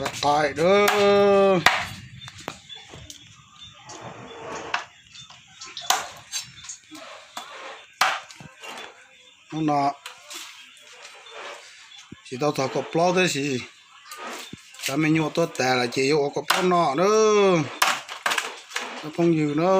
Qaib, hnub no tsis tau txog kaum plaub tab sis cov me nyuam tuaj tas lawm ces yuav ua kaum plaub no na, cov phooj ywg na.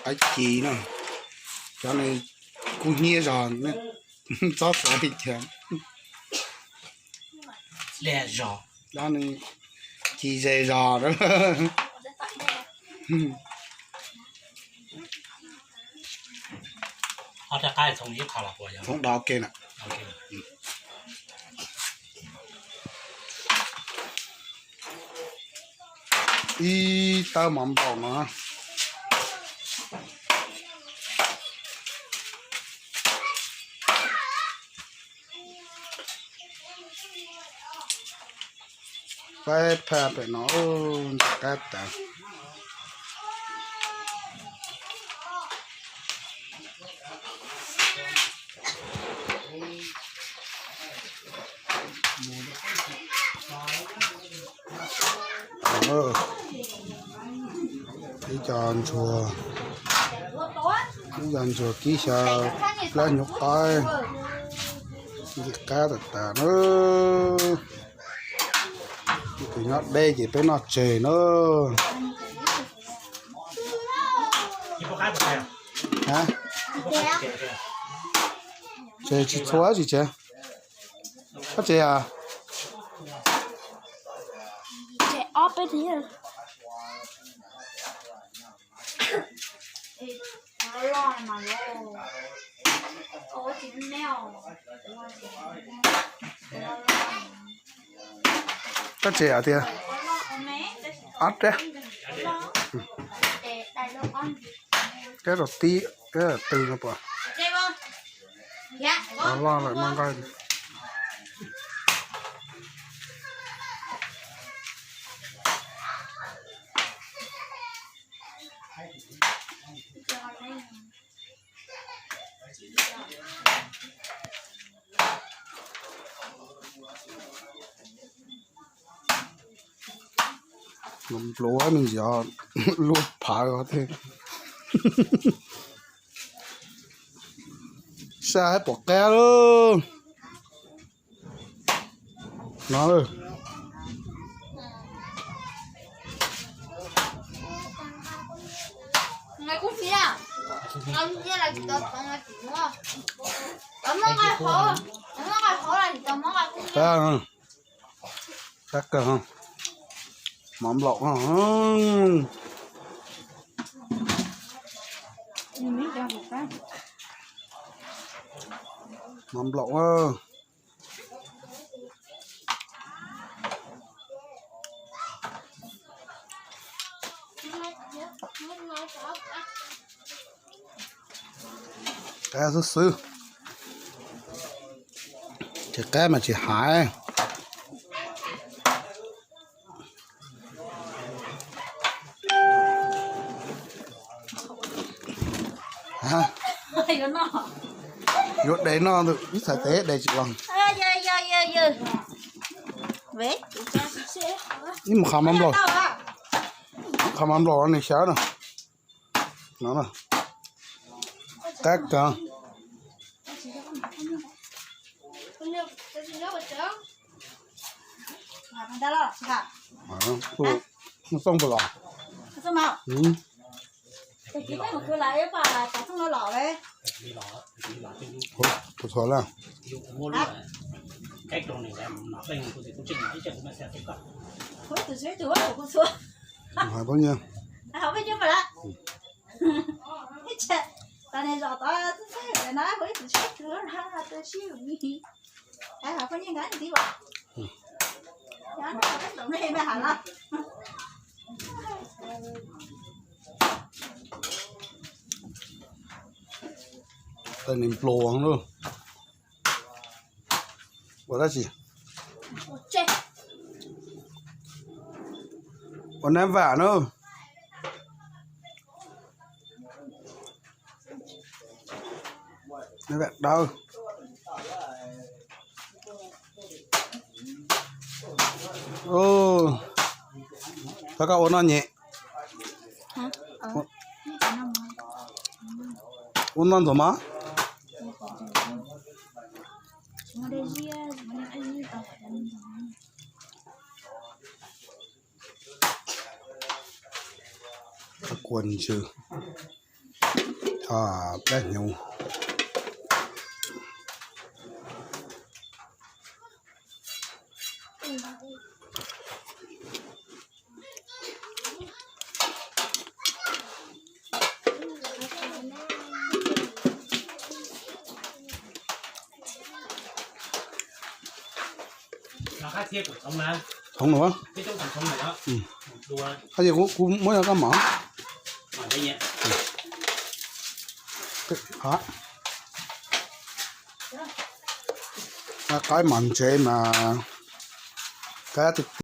Qaib ci no, cov no kub hnyiab zog, txhob xav li cas. Cov no ci ze zog. Txhoov dov ke na. Ib tawb mov nplaum no. Peb phaj pem no, ntxim qab tas. Ib co ntsuag, ib co ntsuag kib xyaw plab nyuj qaib, ntxim qab tas tas na. Tus nyob deb ces peb noj tseg na. Tseg tsis txhua tsis tseg. Koj tseg a? Koj tseg a tiag? Ob rab. Rab rau tib, rab tw no pom. Loj lawm no nqaij. Npluav me ntsis luaj phav thiab. Saj pom qab lauj. No. Qab kawg, mov nplaum. Mov nplaum. Qab xwb xwb, ces qab mas tsis hais. Yuav de noj ntawm ib txhais tes de tsis los. Ib mus qhov mov nplaum, qhov mov nplaum nws xyaw no. Qab kawg. Mus xoo puas los? Tus txhuav lawm. Hais pab nyiaj. Tej niag npluas na. Ua dab tsi? Ua nab vam na. Dawb. Thov koj ua noj nyem. Ua noj ntxuag mov. Kua ntsw, plab hnyuv. Thov no, kuv muab rau koj mov. Qaib mos ntsev mas qaib tiag.